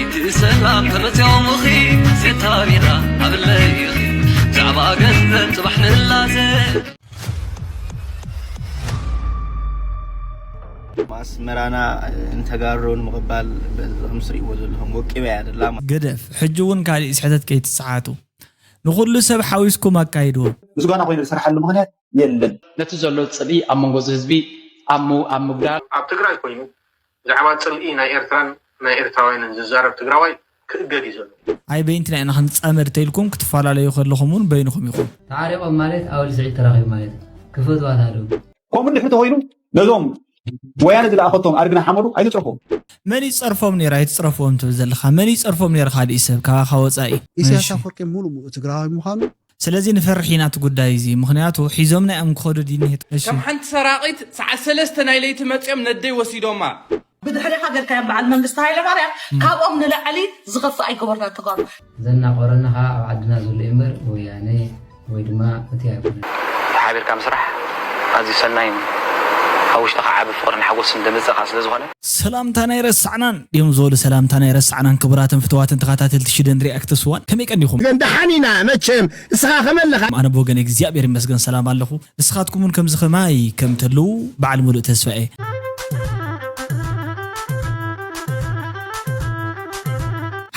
እቲ ሰላም ተመፅኦምኺ ሴት ታቢራ ኣብለይኺ ብዛዕባ ገንዘብ ፅባሕ ንላዘ። ኣስመራና ንተጋሩ ንምቕባል በዚ ከም ትሪእዎ ዘለኹም ወቂባ እያ ደላ። ግደፍ፣ ሕጂ እውን ካሊእ ስሕተት ከይትሰሓቱ። ንኹሉ ሰብ ሓዊስኩም ኣካይድዎ። ምስጋና ኮይኑ ዝሰርሓሉ ምኽንያት የለን። ነቲ ዘሎ ጽልኢ ኣብ መንጎ እዚ ህዝቢ ኣብ ም-፣ ኣብ ምጉዳል ኣብ ትግራይ ኮይኑ ብዛዕባ ጽልኢ ናይ ኤርትራን ናይ ኤርትራውያንን ዝዛረብ ትግራዋይ ክእገድ እዩ ዘሎ። ኣይ በይንትና ኢና ክንጻመድ ተይልኩም ክትፈላለዩ ከለኹም እውን በይንኹም ኢኹም። ተዓሪቖም ማለት ኣብ ልስዒት ተራኺቡ ማለት እዩ። ክፈትዋ ታሃለዉ። ከምኡ እንድሕር ተኾይኑ ነዞም ወያነ ዝለኣኸቶም ኣድግና ሓመዱ ኣይትጽርፎም። መን ይጸርፎም ነይሩ ኣይትጽረፍዎም ትብል ዘለኻ? መን ይጸርፎም ነይሩ ካልእ ሰብ ካባኻ ወጻኢ? ኢሳያስ እሺ። ኣፈወርቂ ሙሉ ሙሉ ትግራዋይ ምዃኑ። ስለዚ ንፈርሕ ኢና እቲ ጉዳይ እዚ። ምኽንያቱ ሒዞምና እዮም ክኸዱ ድንሄት። እሺ። ከም ሓንቲ ሰራቒት ሰዓት ሰለስተ ናይ ለይቲ መጺኦም ነደይ ወሲዶማ። ብድሕሪኻ ጌርካዮም በዓል መንግስቲ ሃይለማርያም፣ ካብኦም ንላዕሊ ዝኸፍእ ኣይገበርና ተጋሩ። ዘናቆረና ኸዓ ኣብ ዓድና ዘሎ እዩ እምበር ወያነ ወይ ድማ እቲ ኣይኮነን። ሓቢርካ ምስራሕ ኣዝዩ ሰናይን ኣብ ውሽጥኻ ዓቢ ፍቕርን ሓጎስን ዘምጽእኻ ስለ ዝኾነ። ሰላምታ ናይ ረሳዕናን ድዮም ዝበሉ፣ ሰላምታ ናይ ረሳዕናን ክቡራትን ፍትዋትን ተኸታተልቲ ሽደን ሪኣክትስ ዋን፣ ከመይ ቀኒኹም? ግን ደሓን ኢና መቸም፣ እስኻ ከመይ ኣለኻ? ኣነ ብወገን እግዚኣብሔር ይመስገን ሰላም ኣለኹ። ንስኻትኩም እውን ከምዚ ከማይ ከም ትህልዉ በዓል ሙሉእ ተስፋ እየ።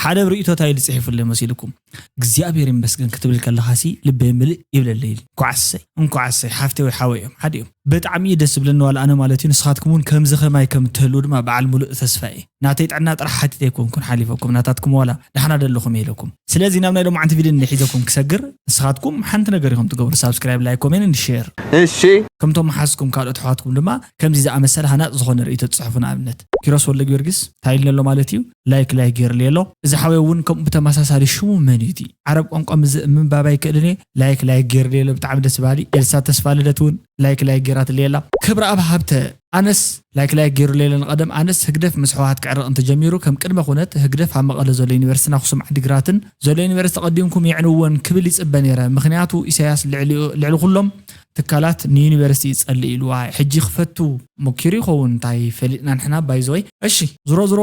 ሓደ ብ ርእይቶ እንታይ ኢሉ ጽሒፉለይ መሲልኩም? እግዚኣብሔር ይመስገን ክትብል ከለኻሲ ልበይ ምልእ ይብለለይ ኢሉ። እንኳዕ ኣሰይ፣ እንኳዕ ኣሰይ፣ ሓፍተይ ወይ ሓወይ እዮም፣ ሓደ እዮም። ብጣዕሚ እዩ ደስ ዝብለኒ ዋላ ኣነ ማለት እዩ። ንስኻትኩም እውን ከምዚ ከማይ ከም ትህልዉ ድማ በዓል ሙሉእ ተስፋ እየ። ናተይ ጥዕና ጥራሕ ሓቲተ ኣይኮንኩን ሓሊፈኩም፣ ናታትኩም ዋላ ደሓና ዶ ኣለኹም ኢለኩም። ስለዚ ናብ ናይ ሎማዓንቲ ቪድዮ እንደ ሒዘኩም ክሰግር፣ ንስኻትኩም ሓንቲ ነገር ኢኹም ትገብሩ፣ ሳብስክራይብ፣ ላይክ፣ ኮሜንት፣ ሼር። እሺ። ከምቶም መሓዝኩም ካልኦት ኣሕዋትኩም ድማ ከምዚ ዝኣመሰለ ሃናጽ ዝኾነ ርእይቶ ትጽሕፉ። ንኣብነት ኪሮስ ወልደ ጊዮርጊስ እንታይ ኢልኒ ኣሎ ማለት እዩ? ላይክ፣ ላይክ ገይርልይ ኣሎ። እዚ ሓወይ እውን ከምኡ ብተመሳሳሊ ሽሙ መን እዩ እቲ? ዓረብ ቋንቋ ምዝ-፣ ምንባብ ኣይክእልን እየ። ላይክ፣ ላይክ ገይርልይ ኣሎ። ብጣዕሚ ደስ በሃሊ። ኤልሳ ተስፋ ልደት እውን ላይክ፣ ላይክ ገይራትልይ ኣላ። ክብረኣብ ሃብተ ኣነስ ላይክ፣ ላይክ ገይሩለይ ኣሎ። ንቐደም ኣነስ ህግደፍ ምስ ህወሓት ክዕረቕ እንተጀሚሩ ከም ቅድመ ኩነት ህግደፍ ኣብ መቐለ ዘሎ ዩኒቨርሲቲን ኣኽሱም ዓዲግራትን ዘሎ ዩኒቨርሲቲ ቀዲምኩም የዕንወን ክብል ይጽበ ነይረ። ምኽንያቱ ኢሳያስ ልዕሊ፣ ልዕሊ ኩሎም ትካላት ንዩኒቨርሲቲ ይጸልእ ኢሉ። ዋይ፣ ሕጂ ክፈቱ ሞኪሩ ይኸውን፣ እንታይ ፈሊጥና ንሕና ባይዘወይ። እሺ፣ ዝሮ ዝሮ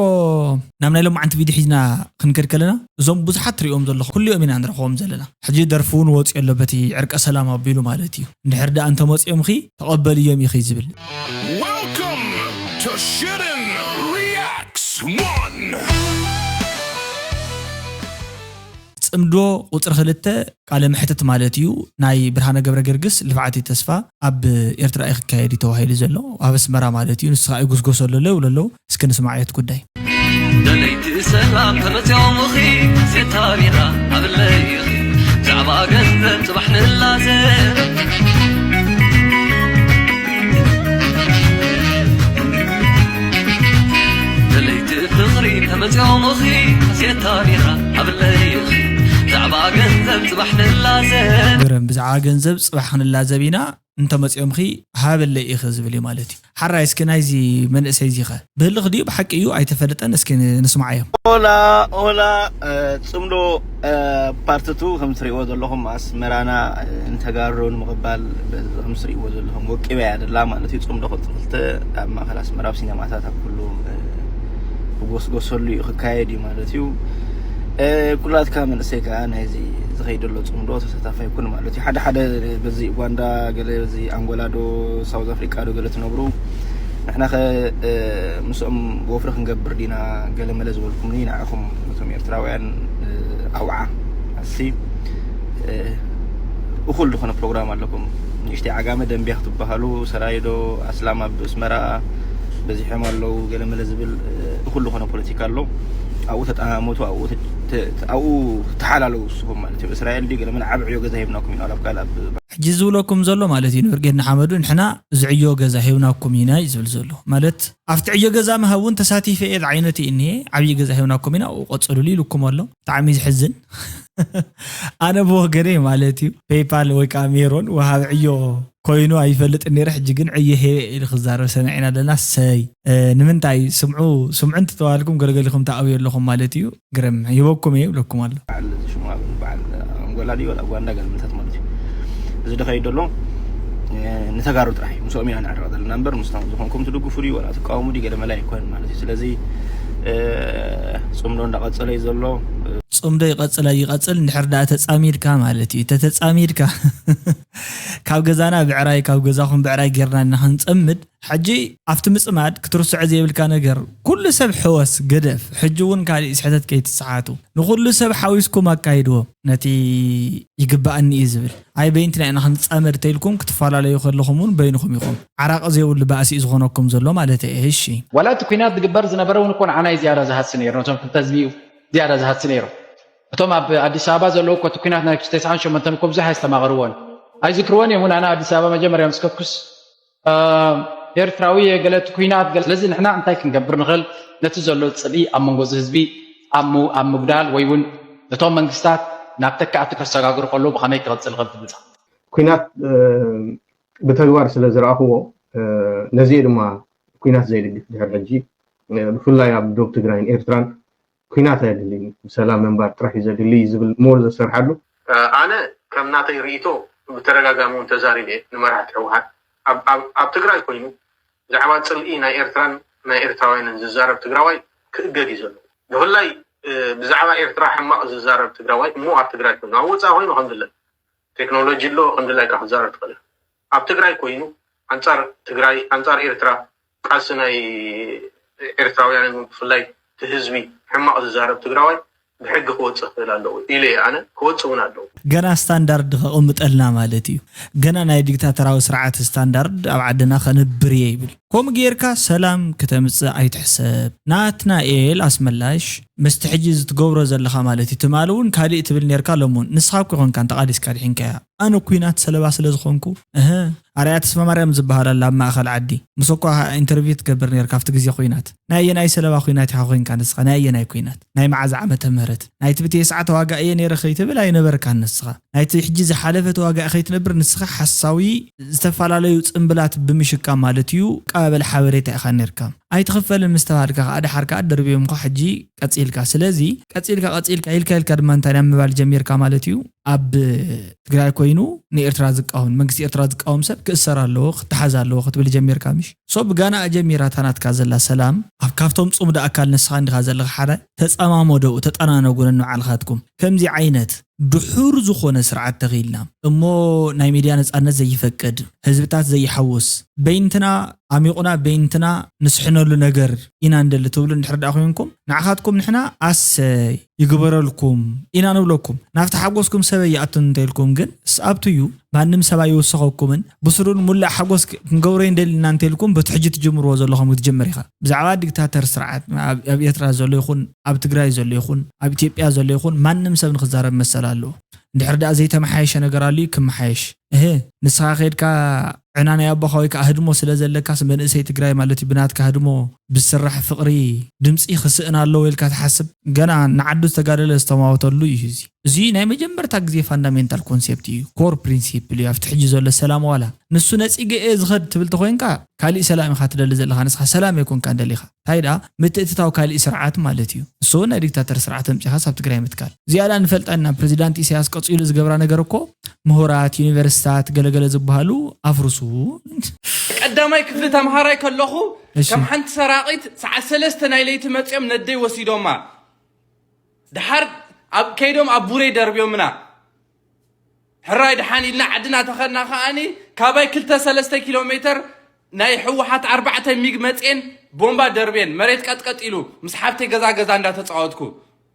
ናብ ናይ ሎማዓንቲ ቪድዮ ሒዝና ክንከድ ከለና፣ እዞም ብዙሓት ትሪኦም ዘለኹም ኩሊኦም ኢና ንረኽቦም ዘለና። ሕጂ ደርፊ እውን ወፂኡ ኣሎ በቲ ዕርቀ ሰላም ኣቢሉ ማለት እዩ። እንድሕር ደኣ እንተመፂኦምኺ ተቐበልዮም ኢኺ ዝብል። Welcome to Shooting Reacts One. ጽምዶ ቁጽሪ ክልተ ቃለ መሕትት ማለት እዩ። ናይ ብርሃነ ገብረ ገርግስ ልፍዓት ተስፋ ኣብ ኤርትራ እዩ ክካየድ እዩ ተባሂሉ ዘሎ፣ ኣብ ኣስመራ ማለት እዩ። ንሱ ኸኣ ይጉስጎሰሉ ኣሎ ይብሉ ኣለዉ። እስኪ ንስማዕ እቲ ጉዳይ። ደለይቲ ሰላም ተመጺኦምኺ፣ ሴት ታቢራ ኣብለይኺ፣ ብዛዕባ ገንዘብ ጽባሕ ንላዘብ። ደለይቲ ፍቕሪ ተመጺኦምኺ፣ ሴት ታቢራ ኣብለይኺ፣ ብዛዕባ ገንዘብ ጽባሕ ንላዘብ። ግርም፣ ብዛዕባ ገንዘብ ጽባሕ ክንላዘብ ኢና፣ እንተመጺኦምኺ ሃበለይ ኢኺ ዝብል እዩ ማለት እዩ። ሓራይ፣ እስኪ ናይዚ መንእሰይ እዚኸ ብህልኽ ድዩ ብሓቂ እዩ ኣይተፈለጠን፣ እስኪ ን-፣ ንስማዓዮ። ኦላ፣ ኦላ፣ እ፣ ጽምዶ፣ እ፣ ፓርት ቱ ከም ትሪእዎ ዘለኹም ኣስመራና፣ እ፣ ንተጋሩ ንምቕባል በዚ ከም ትሪእዎ ዘለኹም ወቂባ እያ ደላ ማለት እዩ። ጽምዶ ቅጽ ክልተ ኣብ ማእከል ኣስመራ ኣብ ሲነማታት ኣብ ኩሉ፣ እ፣ ክጎስጎሰሉ እዩ ክካየድ እዩ ማለት እዩ። እ፣ ኩላትካ መንእሰይ ከኣ ናይዚ ዝኸይድ ዘሎ ጽምዶ ተሳታፋይ ኩን ማለት እዩ። ሓደ ሓደ በዚ ኡጋንዳ፣ ገለ በዚ ኣንጎላ ዶ ሳውዝ ኣፍሪቃ ዶ ገለ ትነብሩ፣ ንሕና ኸ፣ እ፣ ምስኦም ወፍሪ ክንገብር ዲና ገለ መለ ዝበልኩምኒ ንዓኹም ነቶም ኤርትራውያን፣ እ፣ ኣውዓ ኣሲ፣ እ፣ እኹል ዝኾነ ፕሮግራም ኣለኩም። ንእሽተይ ዓጋመ ደንቢያ ክትበሃሉ፣ ሰራይዶ፣ ኣስላም ኣብ ኣስመራ በዚሖም ኣለዉ፣ ገለ መለ ዝብል፣ እ፣ እኹል ዝኾነ ፖለቲካ ኣሎ። ኣብኡ ተጠማመቱ፣ ኣብኡ ተ-፣ ተ-፣ ኣብኡ ተሓላለዉ ንስኹም ማለት እዩ። እስራኤል ድዩ ገለ መለ ዓቢ ዕዮ ገዛ ሂብናኩም ኢና ኣብ ካልእ ኣብ ሕጂ ዝብለኩም ዘሎ ማለት እዩ ንብርጌድ ንሓመዱ ንሕና እዚ ዕዮ ገዛ ሂብናኩም ኢና እዩ ዝብል ዘሎ። ማለት ኣብቲ ዕዮ ገዛ ምሃብ እውን ተሳቲፈ እየ ዝዓይነቱ እዩ እኒሄ። ዓብዪ ገዛ ሂብናኩም ኢና፣ ኣብኡ ቀጽሉሉ ኢሉኩም ኣሎ። ብጣዕሚ እዩ ዝሕዝን። ኣነ ብወገነይ ማለት እዩ ፔይፓል ወይ ከዓ ሜሮን ወሃቢ ዕዮ ኮይኑ ኣይፈልጥን ነይረ። ሕጂ ግን ዕዮ ሄበ ኢሉ ክዛረብ ሰሚዕና ኣለና። ሰይ፣ እ፣ ንምንታይ ስምዑ፣ ስምዑ እንትተባሃልኩም ገለገሊኹም ትኣውዩ ኣለኹም ማለት እዩ። ግርም ይበኩም እየ ይብለኩም ኣሎ። በዓል እዚ ሽሙ ኣብ በዓል ኣንጎላ ድዩ ወላ ኡጋንዳ ገለ ምልታት ማለት እዩ። እዚ ዶ ከይድ ዘሎ፣ እ፣ ንተጋሩ ጥራሕ እዩ። ምስኦም ኢና ንዕረቕ ዘለና እምበር ምስቶም ዝኾንኩም ትድግፉ ድዩ ወላ ትቃወሙ ድዩ ገለ መለ ኣይኮነን ማለት እዩ። ስለዚ እ፣ ጽምዶ እንዳቐጸለ እዩ ዘሎ። ጽምዶ ይቐጽል ኣይቐጽል እንድሕር ደኣ ተጻሚድካ ማለት እዩ። ተተጻሚድካ ካብ ገዛና ብዕራይ ካብ ገዛኹም ብዕራይ ጌርና ንኽንጸምድ ሕጂ ኣብቲ ምጽማድ ክትርስዖ ዘይብልካ ነገር፣ ኩሉ ሰብ ሕወስ ግደፍ። ሕጂ እውን ካሊእ ስሕተት ከይትስሓቱ፣ ንኹሉ ሰብ ሓዊስኩም ኣካይድዎ። ነቲ ይግባኣኒ እዩ ዝብል፣ ኣይ በይንትና ኢና ክንጻመድ ተኢልኩም ክትፈላለዩ ከለኹም እውን በይንኹም ኢኹም። ዓራቂ ዘይብሉ ባእሲ እዩ ዝኾነኩም ዘሎ ማለት እየ። እሺ። ዋላ እቲ ኩናት ዝግበር ዝነበረ እውን እኮ ንዓና እዩ ዝያዳ ዝሃሲ ነይሩ፣ ነቶም ክልተ ህዝቢ እዩ ዝያዳ ዝሃሲ ነይሩ። እቶም ኣብ ኣዲስ ኣበባ ዘለዉ እኮ እቲ ኩናት ናይ ተስዓን ሸሞንተን እኮ ብዙሕ ኣይስተማቐርዎን ኣይዝክርዎን እዮም። እውን ኣነ ኣዲስ ኣበባ መጀመርያ ምስ ከድኩስ ኤርትራዊ ገለ እቲ ኩናት ገለ። ስለዚ ንሕና እንታይ ክንገብር ንኽእል? ነቲ ዘሎ ጽልኢ ኣብ መንጎ እዚ ህዝቢ ኣብ ም- ኣብ ምጉዳል ወይ እውን ነቶም መንግስታት ናብ ተካእቲ ከሰጋግሩ ከለዉ ብኸመይ ክቕጽል ይኽእል ትብል? ኩናት ብተግባር ስለ ዝረኣኽዎ ነዚ ድማ ኩናት ዘይድግፍ ድሕር ሕጂ ብፍላይ ኣብ ዶብ ትግራይን ኤርትራን ኩናት ኣየድልን፣ ብሰላም ምንባር ጥራሕ እዩ ዘድሊ ዝብል ሞር ዘሰርሓሉ። ኣነ ከም ናተይ ርእይቶ ብተደጋጋሚ እውን ተዛሪበ እየ ንመራሕቲ ህወሓት። ኣብ ትግራይ ኮይኑ ብዛዕባ ፅልኢ ናይ ኤርትራን ናይ ኤርትራውያንን ዝዛረብ ትግራዋይ ክእገድ እዩ ዘለዎ። ብፍላይ ብዛዕባ ኤርትራ ሕማቕ ዝዛረብ ትግራዋይ እሞ ኣብ ትግራይ ኮይኑ፣ ኣብ ወፃኢ ኮይኑ ከምድለ ቴክኖሎጂ ኣሎ ከምድላይካ ክዛረብ ትኽእል። ኣብ ትግራይ ኮይኑ ኣንፃር ትግራይ ኣንፃር ኤርትራ ቃልሲ ናይ ኤርትራውያንን ብፍላይ እቲ ህዝቢ ሕማቕ ዝዛረብ ትግራዋይ ብሕጊ ክወፅእ ክእል ኣለዎ ኢለ እየ ኣነ። ክወፅእ እውን ኣለዎ። ገና ስታንዳርድ ከቕምጠልና ማለት እዩ። ገና ናይ ዲክታተራዊ ስርዓት ስታንዳርድ ኣብ ዓድና ከንብር እየ ይብል። ከምኡ ጌርካ ሰላም ክተምፅእ ኣይትሕሰብ። ናትናኤል ኣስመላሽ ምስቲ ሕጂ ዝትገብሮ ዘለኻ ማለት እዩ። ትማሊ እውን ካሊእ ትብል ኔርካ፣ ሎሙን ንስኻ እኮ ይኾንካ እንተቓሊስካ ድሒንካያ። ኣነ ኩናት ሰለባ ስለ ዝኾንኩ እህ ኣርያ ተስፋ ማርያም ዝበሃል ኣላ ኣብ ማእኸል ዓዲ ምስ እኳ ኢንተርቪው ትገብር ኔርካ ኣብቲ ግዜ ኩናት። ናይ ኣየናይ ሰለባ ኩናት ኢኻ ኮይንካ ንስኻ? ናይ ኣየናይ ኩናት? ናይ መዓዝ ዓመተ ምህረት? ናይቲ ብተስዓ ተዋጋእ እየ ነይረ ከይትብል ኣይነበርካን ንስኻ። ናይቲ ሕጂ ዝሓለፈ ተዋጋእ ከይትነብር ንስኻ ሓሳዊ ዝተፈላለዩ ጽምብላት ብምሽካ ማለት እዩ። ቀባበል ሓበሬታ ኢኻ ነርካ። ኣይትኽፈልን ምስ ተባልካ ከዓ ደሓር ከዓ ደርብዮምካ ሕጂ ቀጺልካ። ስለዚ ቀጺልካ ቀጺልካ ኢልካ ኢልካ ድማ እንታይ ናብ ምባል ጀሚርካ ማለት እዩ። ኣብ ትግራይ ኮይኑ ንኤርትራ ዝቃወም መንግስቲ ኤርትራ ዝቃወም ሰብ ክእሰር ኣለዎ ክተሓዝ ኣለዎ ክትብል ጀሚርካ ምሽ? ሶ ብጋና ጀሚራ እታ ናትካ ዘላ ሰላም ኣብ ካብቶም ጽምዶ ኣካል ንስኻ እንዲኻ ዘለኻ ሓደ ተጸማመደኡ ተጠናነጉ ነንባዕልኻትኩም ከምዚ ዓይነት ድሑር ዝኾነ ስርዓት ተኺልና እሞ ናይ ሚድያ ነጻነት ዘይፈቅድ ህዝብታት ዘይሓውስ በይንትና ኣሚቑና በይንትና ንስሕነሉ ነገር ኢና እንደሊ ትብሉ እንድሕር ደኣ ኮይንኩም ንዓኻትኩም ንሕና ኣሰይ ይግበረልኩም ኢና ንብለኩም። ናብቲ ሓጎስኩም ሰበይ ይኣቱን እንተኢልኩም ግን ስኣብቱ እዩ ማንም ሰብ ኣይወሰኸኩምን ብስሩን ሙላእ ሓጎስ ክንገብሮ እንደልና እንተኢልኩም በቲ ሕጂ ትጅምርዎ ዘለኹም ክትጅምር ኢኻ። ብዛዕባ ዲክታተር ስርዓት ኣብ ኤርትራ ዘሎ ይኹን ኣብ ትግራይ ዘሎ ይኹን ኣብ ኢትዮጵያ ዘሎ ይኹን ማንም ሰብ ንክዛረብ መሰል ኣለዎ። እንድሕር ደኣ ዘይተመሓየሸ ነገር ኣልዩ ክመሓየሽ እህ ንስኻ ከድካ ዕና ናይ ኣቦኻ ወይ ከዓ ህድሞ ስለ ዘለካስ መንእሰይ ትግራይ ማለት እዩ ብናትካ ህድሞ ብዝስራሕ ፍቕሪ ድምፂ ክስእን ኣለዎ ኢልካ ትሓስብ? ገና ንዓዱ ዝተጋደለ ዝተማወተሉ እዩ እዚ። እዚ ናይ መጀመርታ ግዜ ፋንዳሜንታል ኮንሴፕት እዩ፣ ኮር ፕሪንሲፕል እዩ። ኣብቲ ሕጂ ዘሎ ሰላም ዋላ ንሱ ነፂገ እየ ዝኸድ ትብል ተኮይንካ ካሊእ ሰላም ኢኻ ትደሊ ዘለኻ፣ ንስኻ ሰላም ኣይኮንካን ደሊኻ። እንታይ ደኣ ምትእትታው ካሊእ ስርዓት ማለት እዩ። ንሱ እውን ናይ ዲክታተር ስርዓት ኣምፂኻስ ኣብ ትግራይ ምትካል። እዚኣ ደኣ ንፈልጣ ኢና። ፕሬዚዳንት ኢሳያስ ቀፂሉ ዝገብራ ነገር እኮ ምሁራት፣ ዩኒቨርሲታት፣ ገለገለ ዝበሃሉ ኣፍርሱ። ቀዳማይ ክፍሊ ተምሃራይ ከለኹ እሺ። ከም ሓንቲ ሰራቒት ሰዓት ሰለስተ ናይ ለይቲ መፂኦም ነደይ ወሲዶማ። ድሓር ኣብ ከይዶም ኣብ ቡሬ ደርብዮምና። ሕራይ ድሓን ኢልና ዓድና ተኸድና ከኣኒ ካባይ ክልተ ሰለስተ ኪሎ ሜተር ናይ ህወሓት ኣርባዕተ ሚግ መፅኤን ቦምባ ደርብየን መሬት ቀጥቀጥ ኢሉ ምስ ሓብተይ ገዛ ገዛ እንዳተፃወትኩ።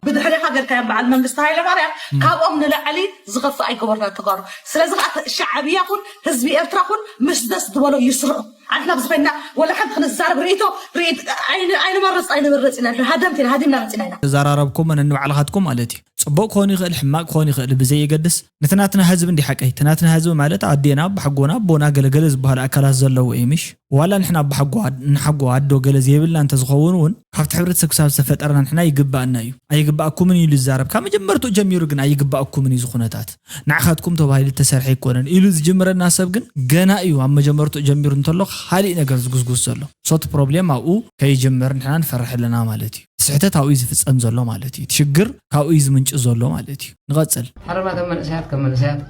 ብድሕሪኻ ጌርካዮም በዓል መንግስቲ ሃይለማርያም ካብኦም ንላዕሊ ዝኸፍእ ኣይገበርና ተጋሩ። ስለዚ ከዓ ሻዕብያ ኩን ህዝቢ ኤርትራ ኩን ምስ ደስ ዝበሎ ይስርዑ። ዓድና ብዝኾንና ወላ ሓንቲ ክንዛረብ ርእይቶ ርእይት- ኣይን- ኣይንመርፅ ኣይንመርፅ ኢና። ሃደምቲ ኢና ሃዲምና መፂና ኢና። ተዘራረብኩም ነንባዕልኻትኩም ማለት እዩ። ፅቡቅ ክኾን ይኽእል፣ ሕማቅ ክኾን ይኽእል ብዘየገድስ ነቲ ናትና ህዝቢ እንዲ ሓቀይ እቲ ናትና ህዝቢ ማለት ኣዴና ኣባሓጎና ኣቦና ገለገለ ዝበሃሉ ኣካላት ዘለዎ እዩ ምሽ? ዋላ ንሕና ኣባሓጎ ኣድ- ንሓጎ ኣዶ ገለ ዘይብልና እንተዝኸውን እውን ካብቲ ሕብረተሰብ ክሳብ ዝተፈጠርና ንሕና ይግባኣና እዩ ኣይግባኣኩምን እዩ ኢሉ ዝዛረብ ካብ መጀመርትኡ ጀሚሩ ግን ኣይግባኣኩምን እዩ እዚ ኩነታት ንዓኻትኩም ተባሂሉ ዝተሰርሐ ኣይኮነን ኢሉ ዝጅምረና ሰብ ግን ገና እዩ ኣብ መጀመርትኡ ጀሚሩ እንተሎ ካሊእ ነገር ዝጉስጉስ ዘሎ ሶ እቲ ፕሮብሌም ኣብኡ ከይጅምር ንሕና ንፈርሕ ኣለና ማለት እዩ እቲ ስሕተት ኣብኡ እዩ ዝፍፀም ዘሎ ማለት እዩ እቲ ሽግር ካብኡ እዩ ዝምንጭ ዘሎ ማለት እዩ ንቐፅል ሓረማ ከም መንእሰያት ከም መንእሰያት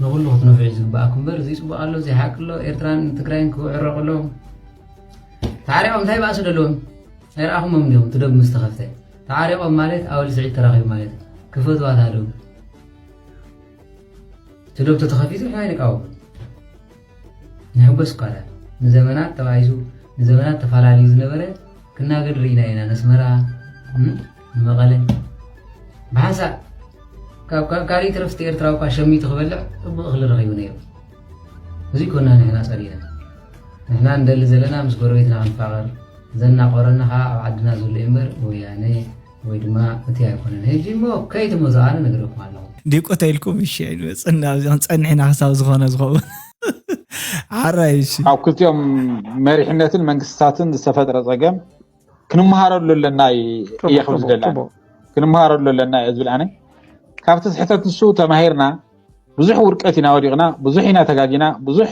ንኹሉ ክትነፍዑ እዩ ዝግባኣኩም እምበር እዚ ፅቡቅ ኣሎ እዚ ሓቂ ኣሎ ኤርትራን ትግራይን ክውዕሮ ከሎ ተሓሪቆም እንታይ ባእሲ ደለዎም ኣይረኣኹሞም ዲኹም? እቲ ዶብ ምስ ተኸፍተ ተዓሪቖም ማለት ኣወል ስዒድ ተራኺቡ ማለት እዩ። ክፈትዋ እታ ዶብ። እቲ ዶብ ተተኸፊቱ ንሕና ኣይንቃወም። ንሕጎስ እኳ ደኣ ንዘመናት ተባኢሱ ንዘመናት ተፈላለዩ ዝነበረ ክናገድ ርኢና ኢና። ነስመራ፣ እም፣ ንመቐለ ብሓንሳእ ካብ ካብ ካልእ ትረፍቲ ኤርትራዊ እኳ ሸሚቱ ክበልዕ ጽቡቕ እኽሊ ረኺቡ ነይሩ። እዚ ኮና ንሕና ጸሊእና። ንሕና እንደሊ ዘለና ምስ ጎረቤትና ክንፋቐር፣ ዘናቆረና ኸኣ ኣብ ዓድና ዘሎ እዩ እምበር ወያነ ወይ ድማ እቲ ኣይኮነን። ሕጂ እሞ ከይትመዙ ኣነ ነግረኩም ኣለኹ። ዲቆ ተይልኩም እሺ ኣይንመጽእን፣ ኣብዚ ክንጸንሕ ኢና ክሳብ ዝኾነ ዝኸውን። ሓራይ እሺ። ኣብ ክልቲኦም መሪሕነትን መንግስታትን ዝተፈጥረ ጸገም ክንመሃረሉ ኣለና እየ ክብል ዝደላ። ክንመሃረሉ ኣለና እየ ዝብል ኣነ። ካብቲ ስሕተት ንሱ ተማሂርና ብዙሕ ውድቀት ኢና ወዲቕና፣ ብዙሕ ኢና ተጋጊና፣ ብዙሕ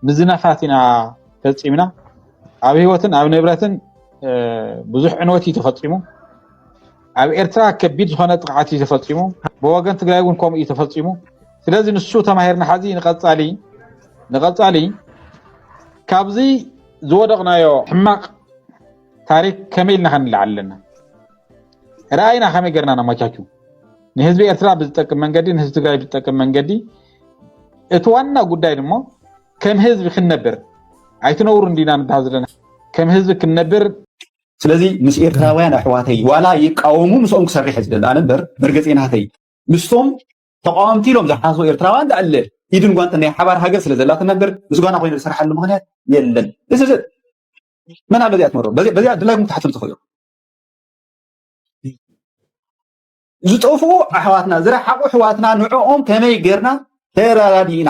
ምዝናፋት ኢና ፈጺምና። ኣብ ህይወትን ኣብ ንብረትን ብዙሕ ዕንወት እዩ ተፈጺሙ። ኣብ ኤርትራ ከቢድ ዝኾነ ጥቕዓት እዩ ተፈጺሙ። ብወገን ትግራይ እውን ከምኡ እዩ ተፈጺሙ። ስለዚ ንሱ ተማሂርና ሓዚ ንቐጻሊ ንቐጻሊ ካብዚ ዝወደቕናዮ ሕማቕ ታሪክ ከመይ ኢልና ከንልዓል ኣለና? ረኣይና ከመይ ገርና ነማቻቹ ንህዝቢ ኤርትራ ብዝጠቅም መንገዲ ንህዝቢ ትግራይ ብዝጠቅም መንገዲ እቲ ዋና ጉዳይ ድማ ከም ህዝቢ ክንነብር ኣይትነብሩ እንዲና ንበሃል ዘለና ከም ህዝቢ ክንነብር ስለዚ ምስ ኤርትራውያን ኣሕዋተይ ዋላ ይቃወሙ ምስኦም ክሰርሕ ዝደል ኣነ እምበር መርገፂ ናተይ ምስቶም ተቃወምቲ ኢሎም ዝሓስቡ ኤርትራውያን ዳኣለ ኢድን ጓንትን ናይ ሓባር ሃገር ስለ ዘላትና እምበር ምስጓና ኮይኑ ዝሰርሓሉ ምክንያት የለን። This is it. መን ኣሎ እዚኣ ትመርሮ? በዚኣ ድላይኩም ክትሓትም ትኽእሉ። ዝጠፍኡ ኣሕዋትና ዝረሓቑ ኣሕዋትና ንዕኦም ከመይ ጌርና ተረዳዲእና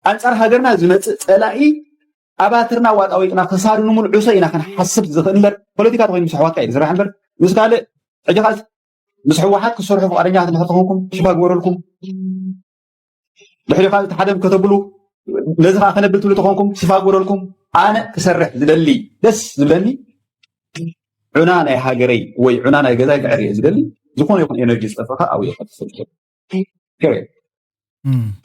ኣንጻር ሃገርና ዝመጽእ ጸላኢ ኣባትርና ዋጣዊጥና ክሳዱ ንምልዑሶ ኢና ክንሓስብ ዝኽእል እምበር ፖለቲካ ተኮይኑ ምስ ኣሕዋትካ እዩ ዝስራሕ እምበር ምስ ካልእ ሕጂ ከዓስ ምስ ህወሓት ክትሰርሑ ፍቃደኛ እንድሕር ተኾንኩም ሽፋ ግበረልኩም። ድሕሪ ካልእ ሓደ ከተብሉ ነዚ ከዓ ከነብል ትብሉ ተኾንኩም ሽፋ ግበረልኩም። ኣነ ክሰርሕ ዝደሊ ደስ ዝብለኒ ዑና ናይ ሃገረይ ወይ ዑና ናይ ገዛይ ክዕር እየ ዝደሊ። ዝኾነ ይኹን ኤነርጂ ዝጠፍእካ ኣብኡ እየ ክፍል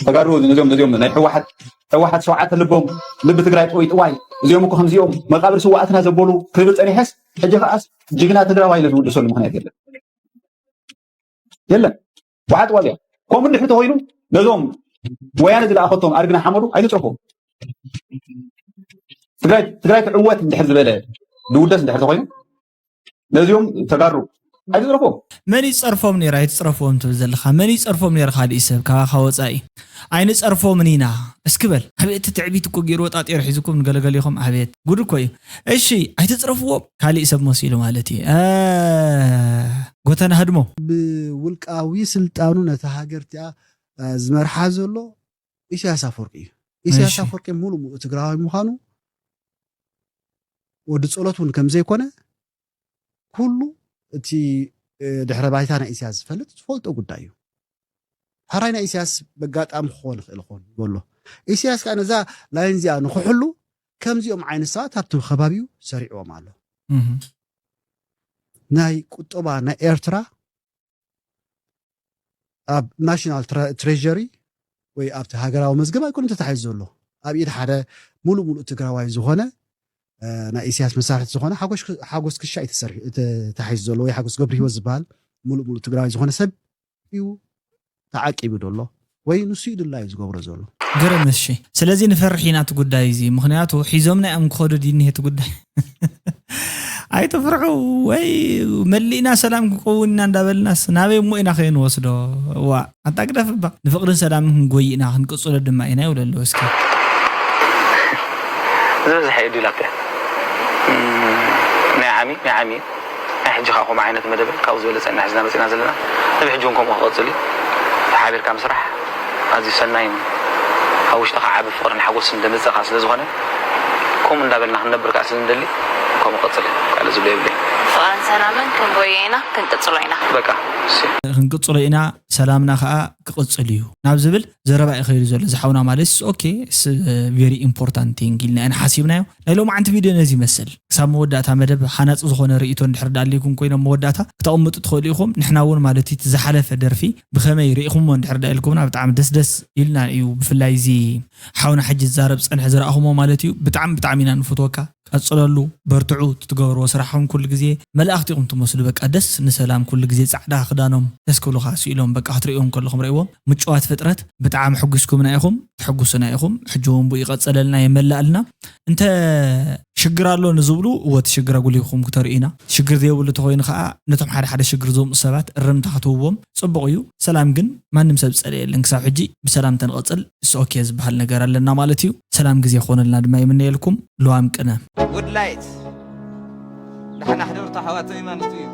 ተጋሩ ነዚኦም ነዚኦም ናይ ህወሓት ህወሓት ሸውዓተ ልቦም ልቢ ትግራይ ጥውይ ጥዋይ እዚኦም እኮ ከምዚኦም መቃብር ስዋኣትና ዘበሉ ክብል ፀኒሐስ ሕጂ ከዓስ ጅግና ትግራዋይ ነዝውድሰሉ ምክንያት የለን የለን። ዋሓጥ ዋልያ ከምኡ እንድሕር ተኮይኑ ነዞም ወያነ ዝለኣኸቶም ኣድግና ሓመዱ ኣይትፅረፎም። ትግራይ ትግራይ ትዕወት እንድሕር ዝበለ ዝውደስ እንድሕር ተኮይኑ ነዚኦም ተጋሩ ኣይትፅረፎም። መን ይፀርፎም ነይሩ ኣይትፅረፍዎም ትብል ዘለካ? መን ይፀርፎም ነይሩ? ካሊእ ሰብ ካባካ ወፃኢ ኣይንፀርፎምን ኢና እስኪ በል። ኣቤት እቲ ትዕቢት እኮ ገይሩ ወጣጢሩ ሒዙኩም ንገለገሊኹም ኣቤት ጉድ እኮ እዩ። እሺ ኣይትፅረፍዎም ካሊእ ሰብ መሲሉ ማለት እዩ። ጎተና ህድሞ። ብውልቃዊ ስልጣኑ ነታ ሃገር እቲኣ ዝመርሓ ዘሎ ኢሳያስ ኣፈወርቂ እዩ። ኢሳያስ ኣፈወርቂ ሙሉእ ሙሉእ ትግራዋይ ምዃኑ ወዲ ጸሎት እውን ከም ዘይኮነ ኩሉ እቲ ድሕረ ባይታ ናይ ኢሳያስ ዝፈልጥ ዝፈልጦ ጉዳይ እዩ። ሕራይ ናይ ኢሳያስ በጋጣሚ ክኾን ይኽእል ይኾን ይበሎ። ኢሳያስ ከዓ ነዛ ላይን እዚኣ ንክሕሉ ከምዚኦም ዓይነት ሰባት ኣብቲ ከባቢኡ ሰሪዕዎም ኣሎ። ናይ ቁጠባ ናይ ኤርትራ ኣብ ናሽናል ትሬ- ትሬዠሪ ወይ ኣብቲ ሃገራዊ መዝገብ ኣይኮነን ተታሒዙ ዘሎ። ኣብ ኢድ ሓደ ሙሉእ ሙሉእ ትግራዋይ ዝኾነ እ፣ ናይ ኢሳያስ መሳርሕቲ ዝኾነ ሓጎሽ- ሓጎስ ክሻ እዩ ተሰሪሑ- ተታሒዙ ዘሎ ወይ ሓጎስ ገብረ ህይወት ዝበሃል ሙሉእ ሙሉእ ትግራዋይ ዝኾነ ሰብ እዩ ተዓቂቡ ዘሎ ወይ ንሱ እዩ ድላዩ ዝገብሮ ዘሎ። ግርም እሺ። ስለዚ ንፈርሕ ኢና እቲ ጉዳይ እዚ ምክንያቱ ሒዞምና እዮም ክኸዱ ድዩ እኒሀ እቲ ጉዳይ። ኣይትፍርሑ ወይ መሊእና ሰላም ክኸውን ኢና እንዳበልናስ ናበይ እሞ ኢና ከይንወስዶ? እዋ ኣታ ግደፍ እባ ንፍቕርን ሰላምን ክንጎይ ኢና ክንቅጽሎ ድማ ኢና ይብሉ ኣለዉ እስኪ። ዝበዝሐ እዩ ዲላፕ እያ ናይ ዓሚ ናይ ዓሚ ናይ ሕጂ ከዓ ከምኡ ዓይነት መደብን ካብኡ ዝበለፀ ኢና ሒዝና መፂና ዘለና። ንብሕጂ እውን ከምኡ ክቐፅል እዩ። ተሓቢርካ ምስራሕ ኣዝዩ ሰናይን ኣብ ውሽጥኻ ዓቢ ፍቕርን ሓጎስን ዘምፅእ ከዓ ስለ ዝኾነ ከምኡ እንዳበልና ክንነብር ከዓ ስለ ንደሊ ከምኡ ቀፅል ካልእ ዝብሎ የብለይን። ኣንሰናምን ክንጎየ ኢና፣ ክንቅጽሎ ኢና። በቃ እሺ። ክንቅጽሎ ኢና፣ ሰላምና ከዓ ክቕጽል እዩ ናብ ዝብል ዘረባ እዩ ከይዱ ዘሎ ዝሓውና ማለት ኦኬ። Very important thing ኢልና ኢና ሓሲብናዮ። ናይ ሎማዓንቲ ቪድዮ ነዚ ይመስል። ክሳብ መወዳእታ መደብ ሓናፂ ዝኾነ ርእቶ እንድሕር ዳልይኩም ኮይኖም መወዳእታ ክተቕምጡ ትኽእሉ ኢኹም። ንሕና እውን ማለት እቲ ዝሓለፈ ደርፊ ብኸመይ ርኢኹምዎ እንድሕር ዳ ኢልኩምና ብጣዕሚ ደስ ደስ ኢልና እዩ። ብፍላይ እዚ ሓውና ሕጂ ዝዛረብ ፀንሐ ዝረኣኹሞ ማለት እዩ። ብጣዕሚ ብጣዕሚ ኢና ንፍትወካ። ቀፅለሉ፣ በርትዑ። ትትገብርዎ ስራሕኹም ኩሉ ግዜ መላእኽቲ ኢኹም ትመስሉ። በቃ ደስ ንሰላም ኩሉ ግዜ ፃዕዳ ክዳኖም ደስ ክብሉኻ ስኢሎም በቃ ክትርእዮም ከለኹም ረእዎም ምጭዋት ፍጥረት ብጣዕሚ ሕጉስኩምና ኢኹም። ተሕጉሱና ኢኹም። ሕጂ እውን ብኡ ይቐፀለልና የመላእልና። እንተ ሽግር ኣሎ ንዝብሉ እወ እቲ ሽግር ኣጉሊኹም ክተርእዩና። ሽግር ዘይብሉ ተኮይኑ ከዓ ነቶም ሓደ ሓደ ሽግር ዘምፁ ሰባት እርምታ ክትህዎም ፅቡቕ እዩ። ሰላም ግን ማንም ሰብ ዝፀልእ የለን። ክሳብ ሕጂ ብሰላም ተንቐፅል እስ ኦኬ ዝበሃል ነገር ኣለና ማለት እዩ። ሰላም ግዜ ክኾነልና ድማ ይምነየልኩም። ልዋም ቅነ ውድላይት ደሓን ኣሕደርቱ ኣሕዋተይ ማለት እዩ።